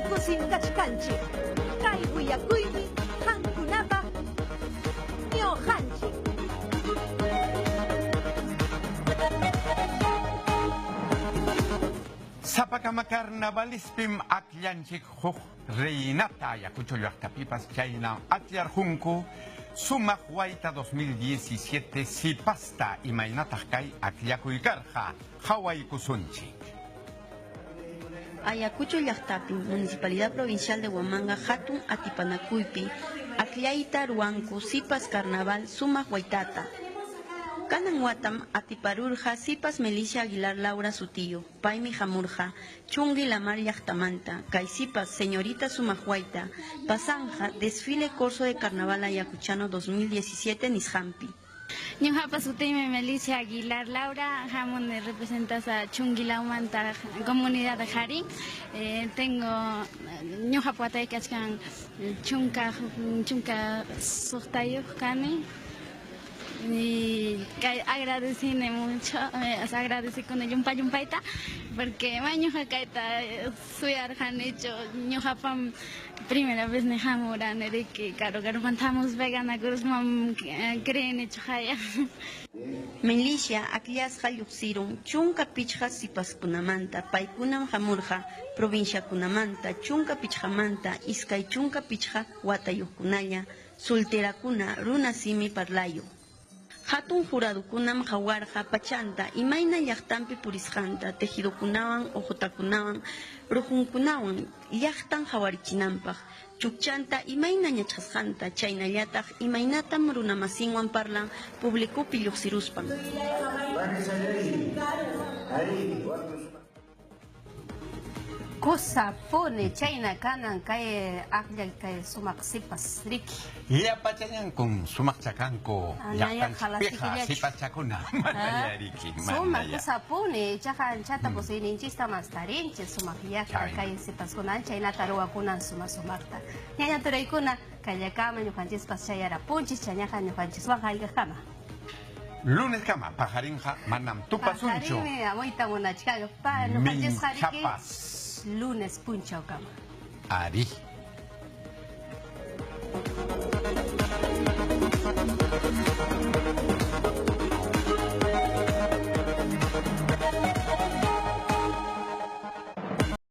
kusim kachkanchik. Kay willakuymi qamkunapaq ñuqanchik. Sapakama carnavalispim akllanchik huk reinata Ayacucho llaqtapipas chayna akllarqunku Sumaq Wayta 2017 sipasta imaynataq kay akllakuy karqa qhawaykusunchik. Ayacucho llaqtapim Municipalidad Provincial de Huamanga hatun atipanakuypi akllayta ruwanku sipas carnaval Sumaq Waytata. Kanan watam atiparurqa sipas Melicia Aguilar Laura sutiyuq, paymi hamurqa Chungui Lamar llaqtamanta, kay sipas señorita Sumaq Wayta pasanja desfile corso de carnaval ayacuchano 2017 nisqanpi. Ñuqapa sutiymi Melicia Aguilar Laura, hamuni representasqa Chunguilawmanta comunidad de Jarín. Tengo ñuqapa watay kachkan 16 kani. Y agradecine mucho, o sea, agradecikuni llumpa llumpayta, porque ma ñuqa kayta suyarqanichu, ñuqapam primera vez ni hamurani riki karu karumanta hamuspa ganakurusman creenichu haya. Melicia akllasqa lluqsirun 15 sipaskunamanta, paykunam hamurqa provinciakunamanta 15manta 25 watayuqkunalla solterakuna runa simi parlayuq. Hatun juradukunam qhawarqa pachanta imayna llaqtanpi purisqanta tejidokunawan ojotakunawan ruhunkunawan llaqtan qhawarichinanpaq chukchanta imayna ñachqasqanta chaynallataq imaynatam runamasinwan parlan publicopi lluqsiruspan. Kusapuni chayna kanan kay akllay kay sumaq sipas riki. Llapachallankun sumaq chakanku llaqtanchikpiqa sipachakuna manaya riki. Sumaq kusapuni ichaqa anchata pusuyninchista mastarinchik sumaq llaqta kay sipaskuna chaynata ruwakunan sumaq sumaqta. Ñaña turaykuna kayllakama ñuqanchispas chayarapunchis chañaqa ñuqanchiswan hayk'aqkama. Lunes kama paqarinqa manam tupasunchu. Paqarinmi amuyta munachkanku pa ñuqanchisqa riki. Lunes punchawkama. Ari.